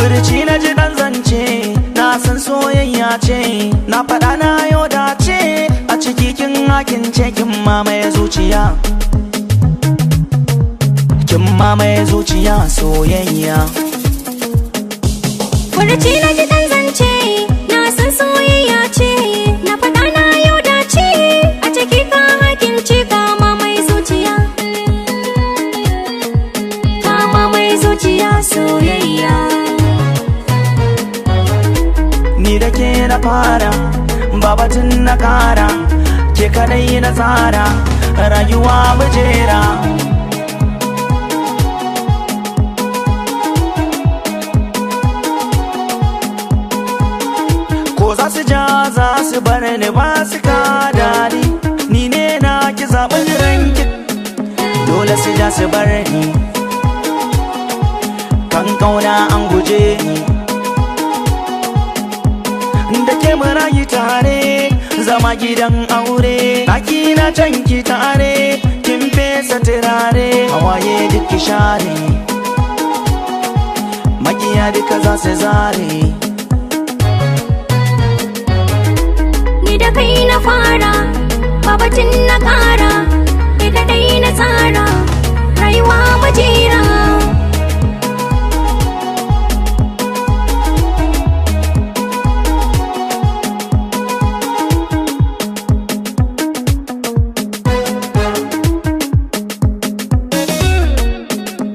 Furci na ji dan zance, na san soyayya ce, na faɗa na yau dace, a ciki kin hakin ce kin mamaye zuciya. Kin mamaye zuciya soyayya. Furuci na ji dan zance, na san soyayya ce, na faɗa na yau dace, a ciki ka hakince ka mamaye zuciya. Ka mamaye zuciya soyayya. Ni da ke na fara, babatun na kara, ke kadai na tsara, rayuwa mujera. Ko za su ja za su bar ni ba su kada ni, ni ne na ki zaɓin ranki, dole su ja su bar ni. Kan kauna an guje ni. Da ke murayi tare zama gidan aure ɗaki na can ki tare kin fesa turare hawaye duk ki share makiya duka za su zare. Ni da kai na fara, babatin na kara, ni kadai na tsara, rayuwa majera.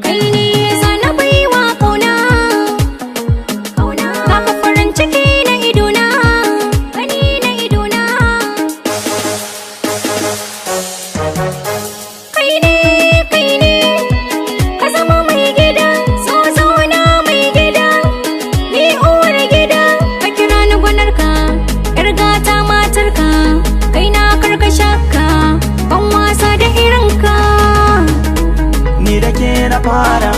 Kai ne zana baiwa kauna, kauna. Kaka farin ciki na idona, gani na idona. Kai ne, ka zama mai gida, so zauna mai gida. Ni uwar gida, ka kira ni gwanarka, yar gata matarka. Kai na karka shakka, ban wasa da irinka. Ni da ke na fara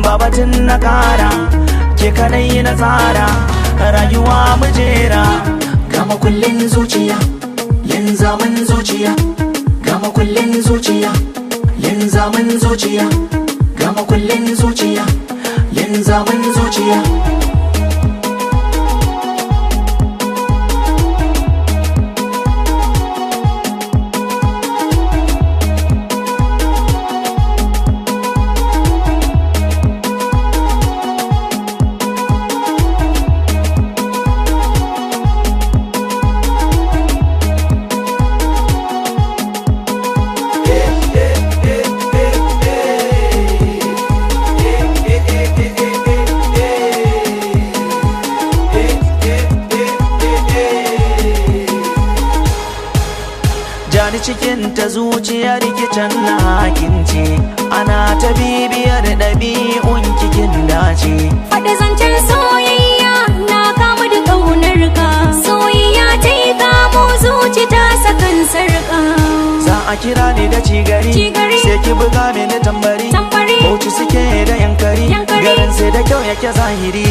babatun na kara ke kadai na tsara rayuwa mujera. Gama kullin zuciya linzamin zuciya, gama kullin zuciya linzamin zuciya, gama kullin zuciya linzamin zuciya. Jani cikin ta zuciya rikicin na hakince, ana ta bibiyar ɗabi'un kikin dace. Faɗi zancen soyayya na kama da ƙaunar ka. Soyayya ta yi kamo zuci ta sakan sarƙa. Za a kira ni da cigari, Cigari. sai ki buga mini tambari. Tambari. Bauchi suke da yankari, Yankari. garin sai da kyau yake zahiri.